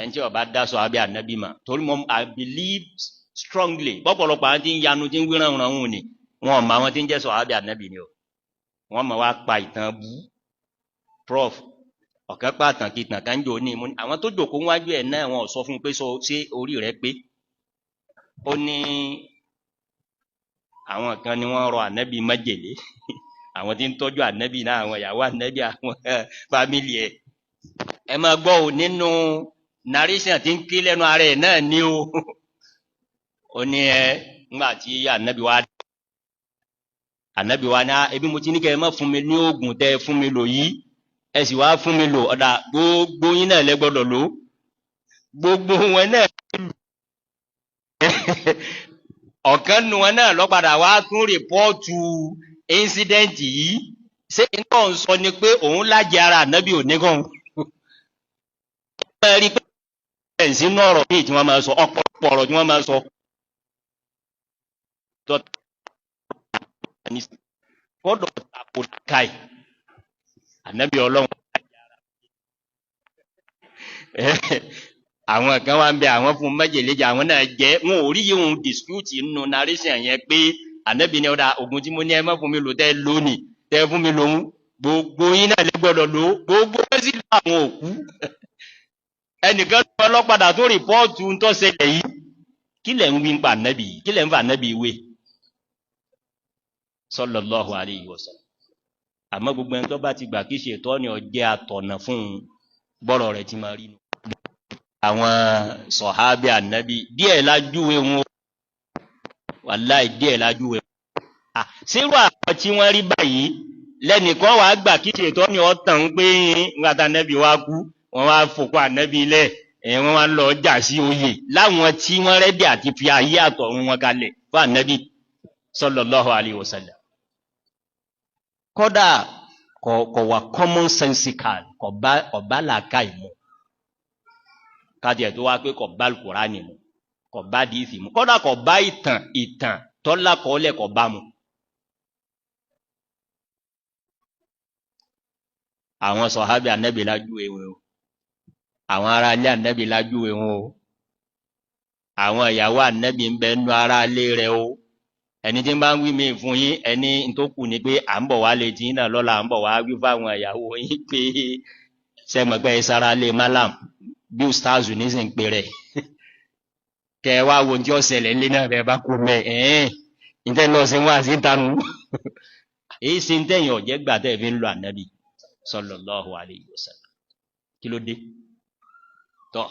Ẹni tí ó bá dá sọ̀hábí ànábì mà, torí mo, I believe strongly, pọ́pọ̀lọpọ̀ àwọn tí ń yanu, tí ń wíran ràn ni wọn mọ àwọn tí ń jẹ́ sọ̀hábí ànábì ni o. Wọ́n mọ̀ wá pa ìtàn bú. Prof ọ̀kan pàtàkì ìtàn kan jò ní ìmú àwọn tó jòkó wájú ẹ̀ náà, wọn ò sọ fún pé sọ sí orí rẹ̀ pé ó ní àwọn kan ni wọ́n rọ ànábì májèlé, àwọn tí ń tọ́jú ànábì náà, àwọn ìyàwó ànábì, àwọn family ẹ̀. Ẹ máa gbọ́ ò, nínú narration tí ń kí lẹ́nu ara ẹ̀ náà ní o. Ó ní ẹ ńgbà tí ànábì wa ní, "Ebi mo ti ní kẹ́ ẹ má fún mi ní oògùn tẹ́ fún mi lò yìí, ẹ sì wá fún mi lò. Ọ̀dà, gbogbo yín náà lẹ gbọ́dọ̀ lò." Gbogbo wọn náà, ọ̀kan nu wọn náà lọ́padà wá tún report incident yìí. Ṣé iná ń sọ ni pé òun lájẹ ara ànábì òní kan rí pé sínú ọ̀rọ̀ míì tí wọ́n máa sọ, ọ̀pọ̀lọpọ̀ ọ̀rọ̀ tí wọ́n máa sọ kọ́dọ̀ tako káì ànábì Ọlọ́run. Àwọn kan wá ń bẹ, àwọn fún májèlé, àwọn náà jẹ́ wọn ò rí yíhun dispute nínú narration yẹn pé ànábì ní, "Ọ̀dà, ògùn tí mo ní ẹ má fún mi lò tẹ́ lónìí, tẹ́ fún mi lòun, gbogbo yín náà lè gbọ́dọ̀ lò." Gbogbo wọn sì lọ, àwọn òkú. Ẹnìkan ọlọ́padà tó report ń tó ṣẹlẹ̀ yìí. Kí lẹ̀ ń wí ń pa ànábì? Kí lẹ̀ ń fa ànábì ìwé sallallahu alayhi wa sallam? Àmọ́ gbogbo ẹni tó bá ti gbà kí ṣètọ́ ni ọjẹ́ àtọ̀nà fún un, bọ́rọ̀ rẹ̀ ti máa rí nù. Àwọn sọ̀hábí ànábì, díẹ̀ lájúwe wọn, wàláì, díẹ̀ lájúwe wọn. Sírò àwọn tí wọ́n rí báyìí lẹ́nìkan wàá gbà kí ṣètọ́ ni ọ̀tàn ń pé ńgbàtà ànábì wá kú, wọ́n wá fòkó ànábì lẹ̀, wọ́n wá lọ jà sí oyè, láwọn tí wọ́n ready àti fi ayé àtọ̀run wọn kalẹ̀ fún ànábì sallallahu alayhi wa sallam? Kódà kò wà common sensical, kò bá làákà ìmú káàdì ẹ̀ tó wá pé kò bá Al-Kùránì mu, kò bá díìsì mu, kódà kò bá ìtàn tọ́lá kọ́lẹ̀, kò bá mu. Àwọn sọ̀hábì ànẹ́bì lájúwe wọn o, àwọn ará ilé ànẹ́bì lájúwe wọn o, àwọn ìyàwó ànẹ́bì ń bẹ nú ará ilé rẹ̀ o. Ẹni tí ń bá ń wí mi fún yín, ẹni tó kù ní pé à ń bọ̀ wá lè tí náà lọ́la, à ń bọ̀ wá wí fáwọn ìyàwó yín pé sẹ́mọ̀pẹ́ ìsára lè malam bí ustazu ní sí ń pè rẹ̀, kẹ wá wo tí ó ṣẹlẹ̀ nílé náà bẹ́ẹ̀ bá kú mẹ́ ẹ̀ẹ́n ìtẹ́ lọ sí wá sí tanu. Èyí sí ń tẹ̀yìn ọ̀jẹ́ gbà tẹ́ fi ń lo ànábì sallallahu alayhi wa sallam. Kí ló dé tọ́?